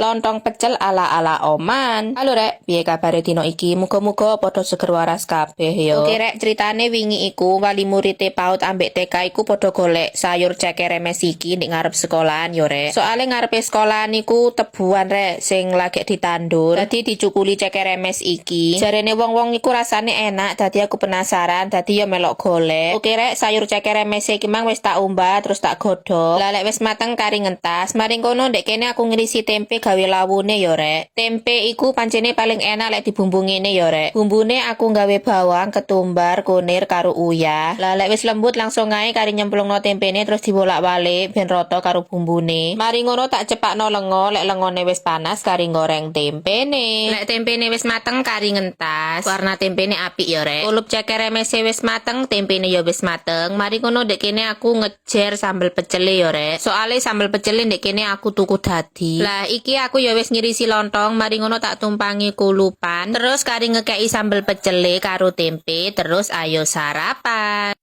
Lontong pecel ala-ala Oman. Halo, Rek, piye kabare dino iki? Muga-muga padha seger waras kabeh yo. Oke, Rek, ceritane wingi iku wali murite PAUD ambek TK iku padha golek sayur ceker remes iki ning ngarep sekolahan yo, Rek. Soale ngarepe sekolahan iku tebuan, Rek, sing lagi ditandur. Dadi dicukuli ceker remes iki. Jarene wong-wong iku rasane enak, dadi aku penasaran, dadi yo melok golek. Oke, Rek, sayur ceker remes iki mang wis tak umbah terus tak godhog. Lah, lek wis mateng kari ngentas. Maring kono ndek kene aku ngirisi tempe gawe lawuhe yo, Rek. Tempe iku pancene paling enak lek dibumbu ngene yo, Rek. Bumbune aku gawe bawang, ketumbar, kunir karo uyah. Lah, lek wis lembut langsung ae kari nyemplungno tempene terus dibolak-balik ben rata karo bumbune. Mari ngono tak cepakno lengo, lek lengone wis panas kari goreng tempene. Lek tempene wis mateng kari ngentas. Warna tempene apik yo, Rek. Ulup ceker remese wis mateng, tempene yo wis mateng. Mari ngono ndek kene aku ngejer sambel pecele yo, Rek. Soale sambel pecele ndek kene aku tuku dadi. Lah, iki aku ya wis ngirisi lontong, mari ngono tak tumpangi kulupan, terus kari ngekei sambel pecele karo tempe, terus ayo sarapan.